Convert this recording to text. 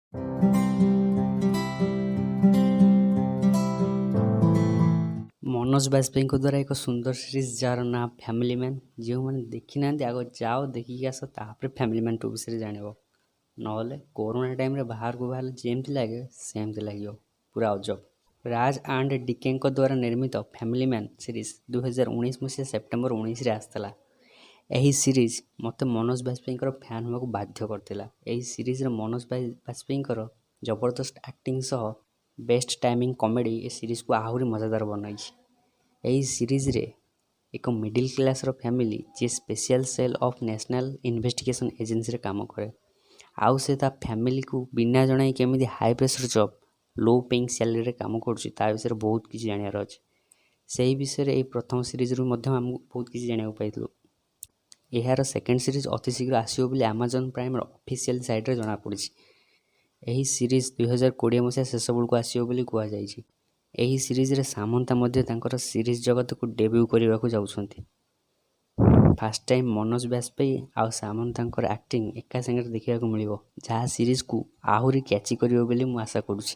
ମନୋଜ ବାଜପେୟୀଙ୍କ ଦ୍ୱାରା ଏକ ସୁନ୍ଦର ସିରିଜ୍, ଯାହାର ନାଁ ଫ୍ୟାମିଲି ମ୍ୟାନ୍। ଯେଉଁମାନେ ଦେଖିନାହାନ୍ତି, ଆଗ ଯାଅ, ଦେଖିକି ଆସ, ତାପରେ ଫ୍ୟାମିଲି ମ୍ୟାନ୍ 2 ବିଷୟରେ ଜାଣିବ। ନହେଲେ କରୋନା ଟାଇମ୍ରେ ବାହାରକୁ ବାହାରିଲେ ଯେମିତି ଲାଗେ, ସେମିତି ଲାଗିବ, ପୁରା ଅଜବ। ରାଜ ଆଣ୍ଡ ଡିକେଙ୍କ ଦ୍ୱାରା ନିର୍ମିତ ଫ୍ୟାମିଲି ମ୍ୟାନ୍ ସିରିଜ୍ 2019 ମସିହା ସେପ୍ଟେମ୍ବର 19ରେ ଆସିଥିଲା। ଏହି ସିରିଜ୍ ମୋତେ ମନୋଜ ବାଜପେୟୀଙ୍କର ଫ୍ୟାନ୍ ହେବାକୁ ବାଧ୍ୟ କରିଥିଲା। ଏହି ସିରିଜ୍ରେ ମନୋଜ ବାଜପେୟୀଙ୍କର ଜବରଦସ୍ତ ଆକ୍ଟିଂ ସହ ବେଷ୍ଟ ଟାଇମିଂ କମେଡ଼ି ଏ ସିରିଜ୍କୁ ଆହୁରି ମଜାଦାର ବନାଇଛି। ଏହି ସିରିଜ୍ରେ ଏକ ମିଡ଼ିଲ୍ କ୍ଲାସ୍ର ଫ୍ୟାମିଲି, ଯିଏ Special Cell of National Investigation ଏଜେନ୍ସିରେ କାମ କରେ, ଆଉ ସେ ତା ଫ୍ୟାମିଲିକୁ ବିନା ଜଣାଇ କେମିତି high pressure job, low paying ସ୍ୟାଲେରୀରେ କାମ କରୁଛି, ତା ବିଷୟରେ ବହୁତ କିଛି ଜାଣିବାର ଅଛି। ସେହି ବିଷୟରେ ଏହି ପ୍ରଥମ ସିରିଜ୍ରୁ ମଧ୍ୟ ଆମକୁ ବହୁତ କିଛି ଜାଣିବାକୁ ପାଇଥିଲୁ। ଏହାର ସେକେଣ୍ଡ ସିରିଜ୍ ଅତି ଶୀଘ୍ର ଆସିବ ବୋଲି ଆମାଜନ୍ ପ୍ରାଇମ୍ର ଅଫିସିଆଲ୍ ସାଇଟ୍ରେ ଜଣାପଡ଼ିଛି। ଏହି ସିରିଜ୍ 2020 ମସିହା ଶେଷ ବେଳକୁ ଆସିବ ବୋଲି କୁହାଯାଇଛି। ଏହି ସିରିଜ୍ରେ ସାମନ୍ତା ମଧ୍ୟ ତାଙ୍କର ସିରିଜ୍ ଜଗତକୁ ଡେବ୍ୟୁ କରିବାକୁ ଯାଉଛନ୍ତି। ଫାର୍ଷ୍ଟ ଟାଇମ୍ ମନୋଜ ବାଜପେୟୀ ଆଉ ସାମନ୍ତାଙ୍କର ଆକ୍ଟିଂ ଏକା ସାଙ୍ଗରେ ଦେଖିବାକୁ ମିଳିବ, ଯାହା ସିରିଜ୍କୁ ଆହୁରି କ୍ୟାଚି କରିବ ବୋଲି ମୁଁ ଆଶା କରୁଛି।